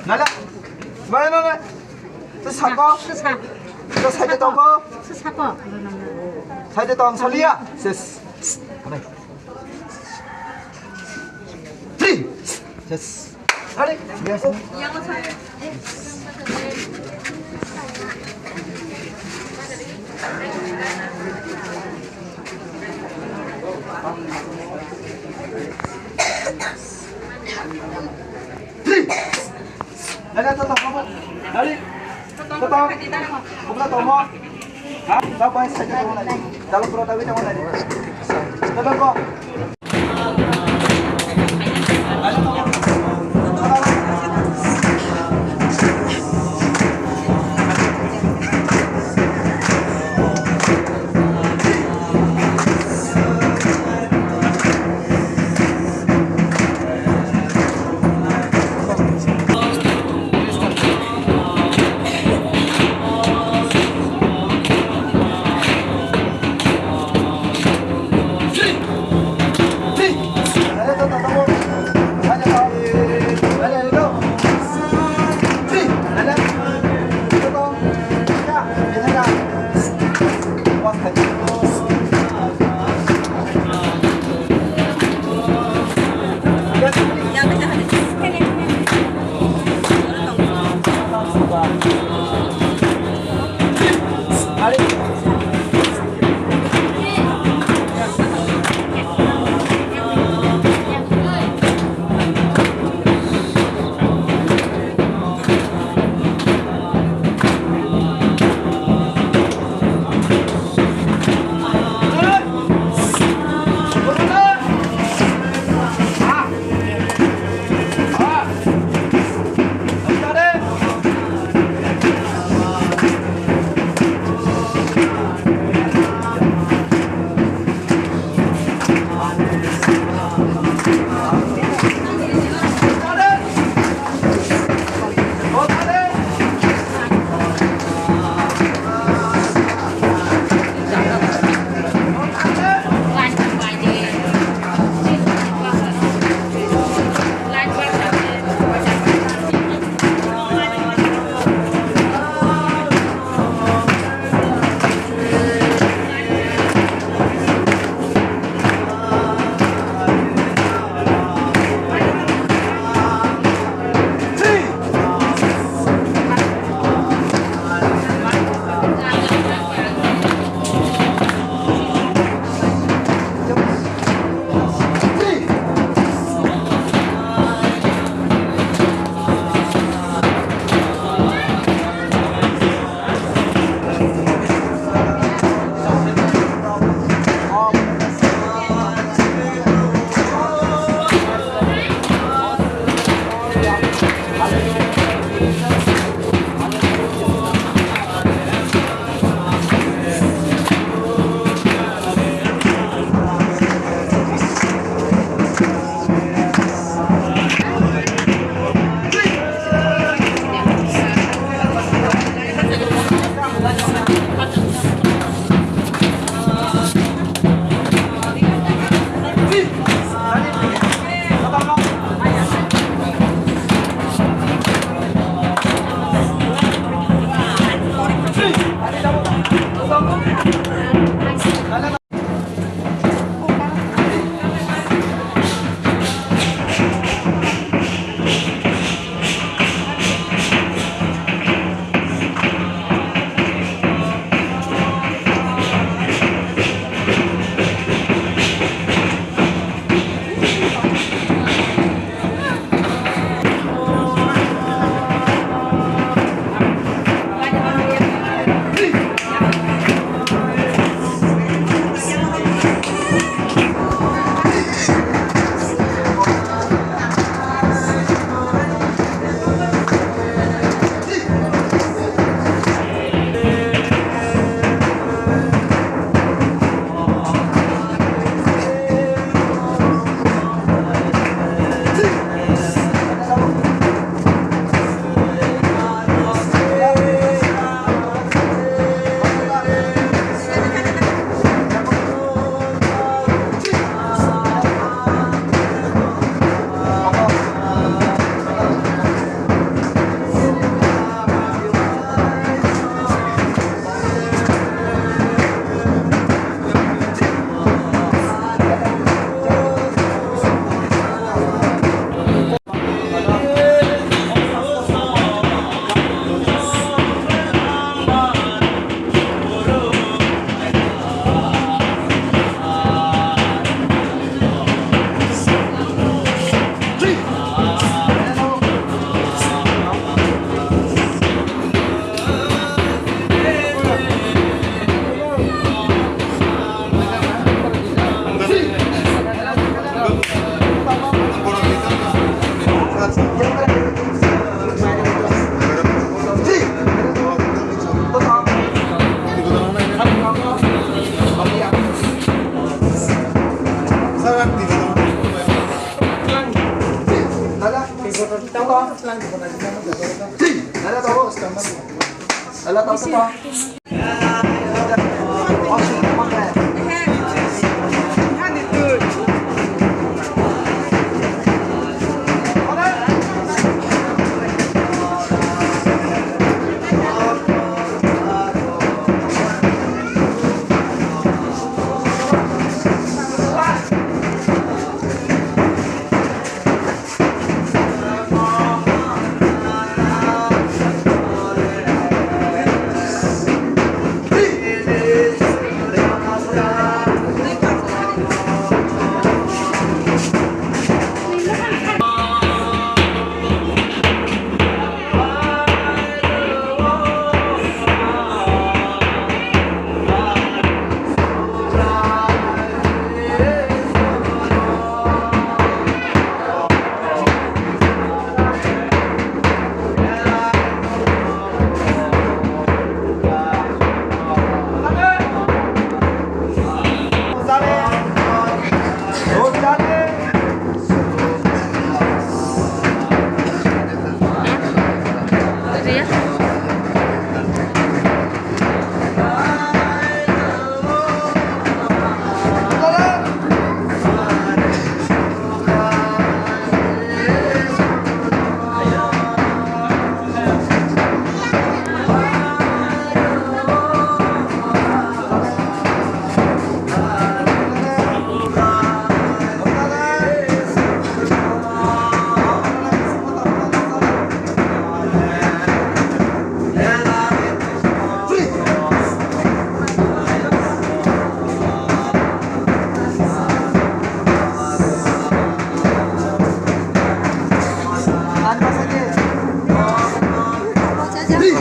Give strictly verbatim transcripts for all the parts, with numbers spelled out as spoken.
Nala, mana nana? Sako, sako, sako, sako, sako, sako, saliya, ses. Three. Yes. Ready? Yes. Three. Ready, to, to, to, to. Ready? To, to. Kubla, to, mo. Ha? Dabai, side to, mo, nai. Dalam pura, dabai, to, mo, nai. Dalam, ko.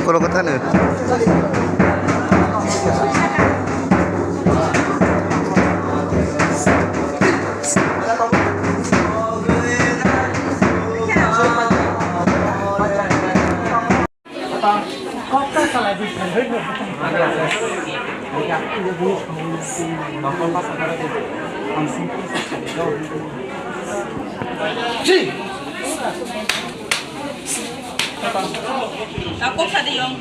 Okolog thani. Kok sa de yong.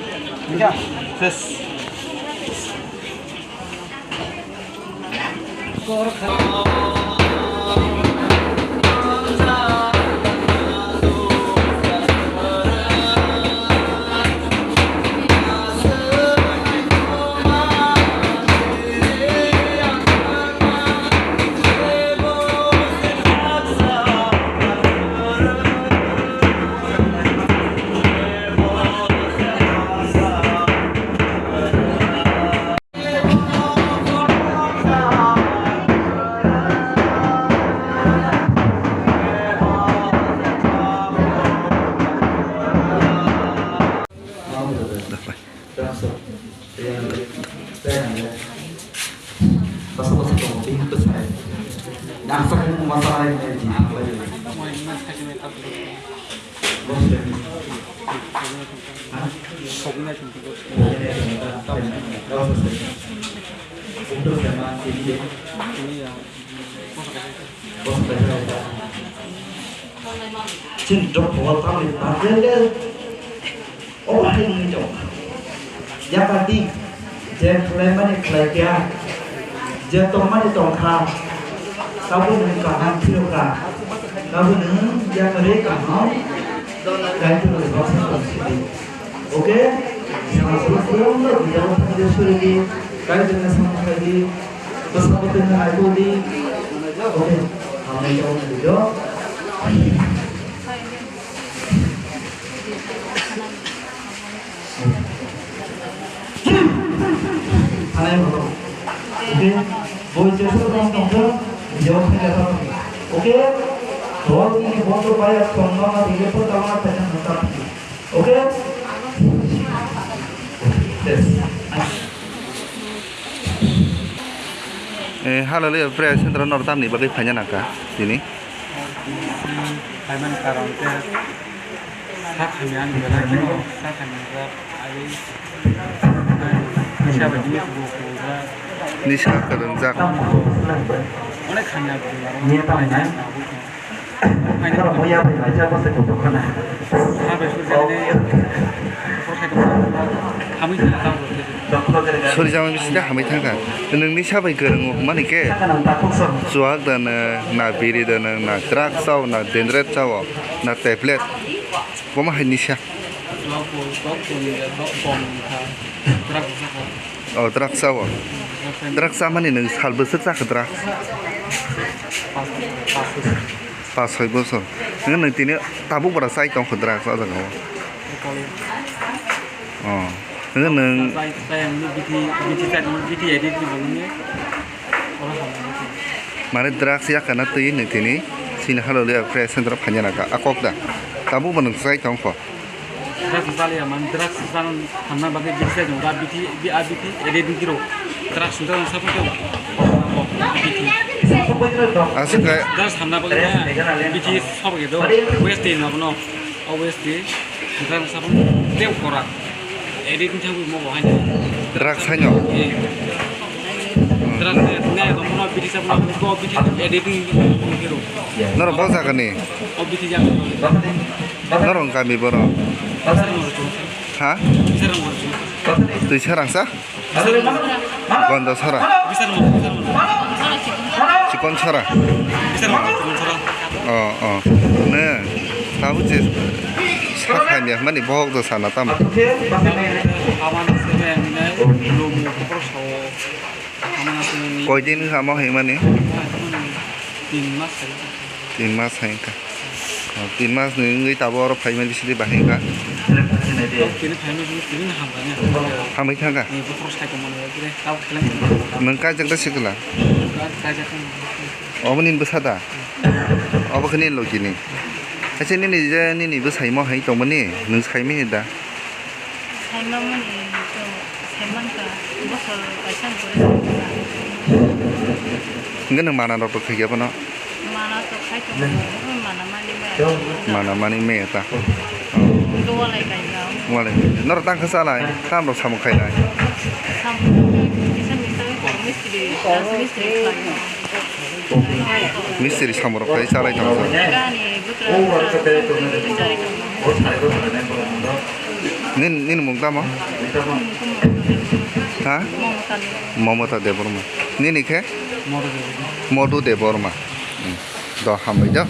Chini dopho o tamni bagwi le obo hai wngwi tong kha. Yaphardi je khlaimani khlai kha, je tongmani tong kha, tabuk nwng kaham phiyok kha, tabuk nwng yakarwi kaham kaitor bai baksa tong sidi. Oke, samung phuru phuru no bijabo thangde suridi, kaitor no samung khaidi, bwskango tongna naikodi. Oke, hambai tabuk video. Hanai bono. Oke, boi jesur tong tong video khaina tong. Oke, bol ni bol to bai tong tong na video to tong na tong na. Oke? Yes. Eh, hallelujah, prayer center nor tamni bagwi phaina nangkha tini. Phaimani karon khe sak hamya ni belai khe sak hamya jak, ai, nisa bai nisa bo ko jak. Nisa kwrwngjak. Onek hamya bo. Surijama bising de hamwi thangkha. Nwngni sabai kwrwng wngmani khe chuwak da nwng, na biri da nwng, na drugs chao, na dendrite chao, na tablet. Bomo hai nisa. O drugs chao. Drugs chamani nwng sal bwswk chakha drugs? Pas soi bosor. Nwng, nwng tini tabuk bara chai tongkha drugs o jaga o. O. Nwng, nwng mane drugs yakana twi nwng tini sini halo le fresh center phanya naka akok da. Tabuk bo nwng chai tongkha. Drugs chaliya man, drugs chang hamna bagwi bithi chai tongo, bithi, bi-, a bithi, ede bithi rok. Drugs chang chapang tei bithi. Aswk khe. Drugs hamna bagwi bithi sobo khe do, waste twi no bono, o waste twi, drugs chapang tei kora. Ede bithi thangwi mo bo hai. Drugs haino? Eh. Drugs ne, ne, bono bithi chapang, bo bithi ede bithi rok. Norok bo jagani? O bithi jagani. Norok kami borok? Ha? Twi sarang sa? Gondo sara. Chikon sara. O, o. Ne. Tabu je sakha ni mani bohok do sana tam. Koi din kha mo himani? Tin mas hai. Tin mas hai kha. O, tin mas ni wngwi tabo oro phaimani bisingtwi bahai wngkha. Tini phaimani bisingtwi tini hamkha ne. Hamwi thangkha? Ni bokhorok sai tongmani bai kire, tabo kheleng tongmani. Nwng kaijak da sikla? Kaijak tong. Obo nini bwsa da? Obo khe nini logi ni. Haise nini je nini bwsai mo hai tongmani, nwng sai mani da? Saimamani to saimankha, bosor kaisa ni pore saimankha. Hwnkhe nwng mana rok to khaikhe bono? Mana to khai tongo, mana mani maya. Mana mani maya ta. Hwnkhe walai kaijak. Walai. Norok tang khe chalai, tam rok samung khailai. Samung kisa misa khe mistri, mistri khlai. Mistri samung rok khai chalai tong. Gani butra butra samung khe chalai tong. Nini, nini mung tamo? Ha? Mamata Debbarma. Nini khe? Modu Debbarma. Hmm. Do hambai do.